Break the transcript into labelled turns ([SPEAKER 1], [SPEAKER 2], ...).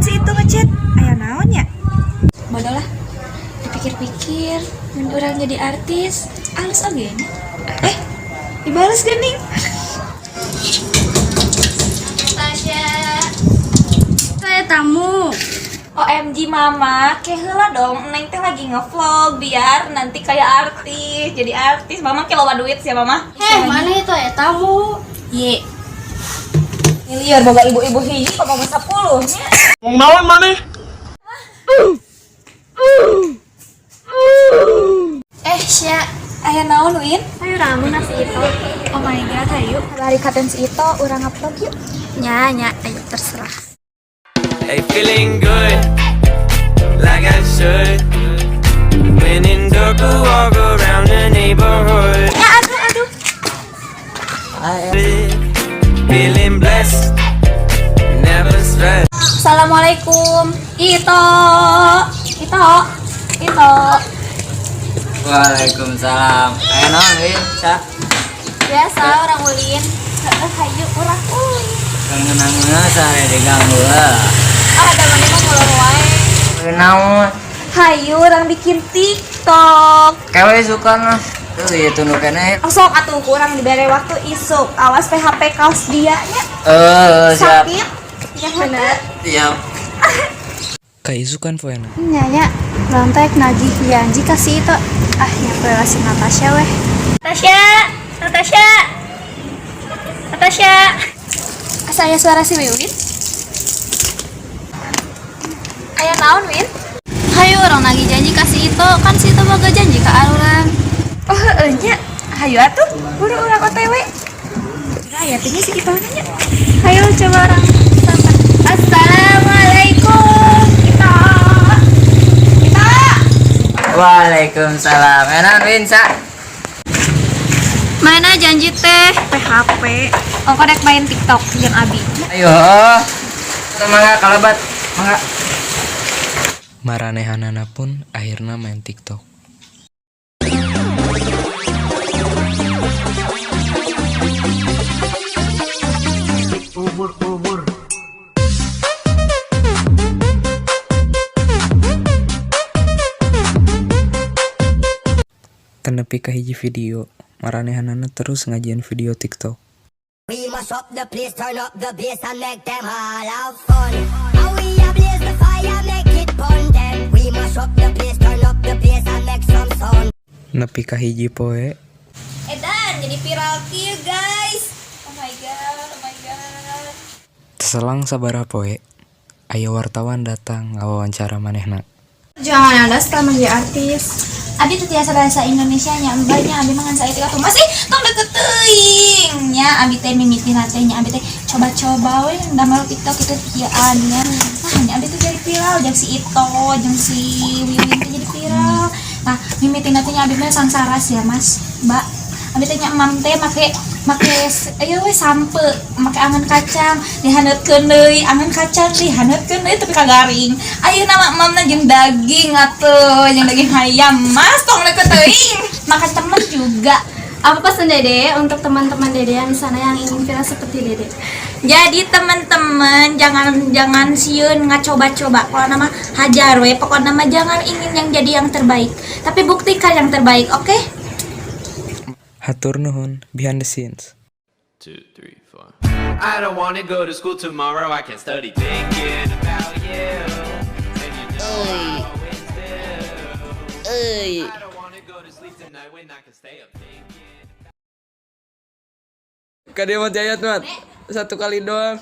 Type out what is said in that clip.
[SPEAKER 1] Si itu ngechat, aya naon nya?
[SPEAKER 2] Bodoh lah. Dipikir-pikir, mun urang jadi artis, alus oge nya.
[SPEAKER 1] Eh, dibales geuning.
[SPEAKER 2] Tasya. Saya tamu.
[SPEAKER 1] OMG Mama, ke heula dong, Neng teh lagi ngevlog biar nanti kayak artis, jadi artis. Mama ke loba duit sih ya, Mama.
[SPEAKER 2] Heh, mana itu ya tamu?
[SPEAKER 1] Ye. Miliar boga ibu-ibu hiji kok mau 10 nya.
[SPEAKER 3] Ngomong naon maneh?
[SPEAKER 2] Eh, Sya.
[SPEAKER 1] Aya naon, Win?
[SPEAKER 2] Ayo ramu nasi itu.
[SPEAKER 1] Oh my God, hayu. Bari katen si Ito, urang ngevlog yuk.
[SPEAKER 2] Nya, nya, ayo terserah.
[SPEAKER 4] Hey, feeling good, like I should. When in dark, I walk around the neighborhood.
[SPEAKER 1] Ya aduh aduh.
[SPEAKER 4] Feeling blessed, never stressed.
[SPEAKER 1] Assalamualaikum. Ito. Ito. Ito.
[SPEAKER 5] Waalaikumsalam. Aya naon Win? Sa?
[SPEAKER 2] Biasa urang ulin.
[SPEAKER 1] Heeh, hayu urang ulin.
[SPEAKER 5] Kangen-kangen sare diganggu.
[SPEAKER 1] Ah, ada mana mah ngulur wae.
[SPEAKER 5] Naon?
[SPEAKER 1] Hayu urang bikin TikTok.
[SPEAKER 5] Kewe suka mah. Tuh ieu tunduh keneh.
[SPEAKER 1] Oh, sok atuh kurang dibere waktu isuk. Awas PHP kaos dia nya.
[SPEAKER 5] Eh, siap.
[SPEAKER 1] Sakit. Ya bener.
[SPEAKER 5] Siap.
[SPEAKER 6] Kaisukan poena.
[SPEAKER 2] Nya, nya. Urang teh nagih janji ka si itu. Ah, nyampe lah si Natasha weh. Natasha, Natasha. Natasha.
[SPEAKER 1] Asa aya suara si Wiwin? Aya naon, Win?
[SPEAKER 2] Hayu urang nagih janji ka si itu, kan si itu boga janji ka arurang.
[SPEAKER 1] Oh, heeh nya. Hayu atuh, buru urang OTW. Nah, ya tinggi si Ito nya.
[SPEAKER 2] Hayu coba urang sampai. Assalamualaikum.
[SPEAKER 1] Ito. Ito.
[SPEAKER 5] Waalaikumsalam. Aya naon Win? Sa?
[SPEAKER 2] Mana janji teh?
[SPEAKER 1] PHP. Oh, kodek main TikTok jeung Abi.
[SPEAKER 5] Ayo. Heuh. Mangga kalabat. Mangga.
[SPEAKER 6] Maranehanana pun akhirna main TikTok. Teu nepi ka hiji video, maranehanana terus ngajieun video TikTok.
[SPEAKER 7] We mash up the place, turn up the bass and make them all have fun. And we a blaze the fire, make it burn them. We mash up the place, turn up the bass and make some sound.
[SPEAKER 6] Nepi ka hiji poe,
[SPEAKER 1] Edan jadi viral kieu, guys. Oh my God, oh my God.
[SPEAKER 6] Selang sabaraha poe, aya wartawan datang ngawawancara manehna.
[SPEAKER 2] Jangan ada setelah menjadi artis. Abi tuh tiasa bahasa Indonesia nya, mbaknya abi mangan saeutik atuh masih tong deket teuing nya. Abi teh mimiti teh nya, abi teh coba-coba we damel TikTok itu kieuan nya. Nah, nya abi teh jadi viral jeung si Ito jeung si Wiwin teh jadi viral. Nah, mimiti teh nya abi mah sangsara sih ya, Mas, Mbak. Abi teh nya emam teh make make ayo we sampe make angan kacang dihaneutkeun deui, angan kacang dihaneutkeun deui tapi kagaring. Ayeuna mah emamna jeung daging atuh, jeung daging hayam, Mas, tong deket teuing. Makan temen juga. Apa pesan Dede untuk teman-teman Dede yang di sana yang ingin viral seperti Dede?
[SPEAKER 1] Jadi teman-teman jangan jangan sieun ngacoba-coba. Kalau nama hajar we, pokoknya nama jangan ingin yang jadi yang terbaik, tapi buktikan yang terbaik, oke?
[SPEAKER 6] Hatur nuhun behind the scenes.
[SPEAKER 4] 2, 3, 4. I don't wanna go to school tomorrow. I can't study thinking about you. And you know I always do. I don't wanna go to sleep tonight when I can stay up thinking.
[SPEAKER 5] Kadieu mah jayat mat. Satu kali doang.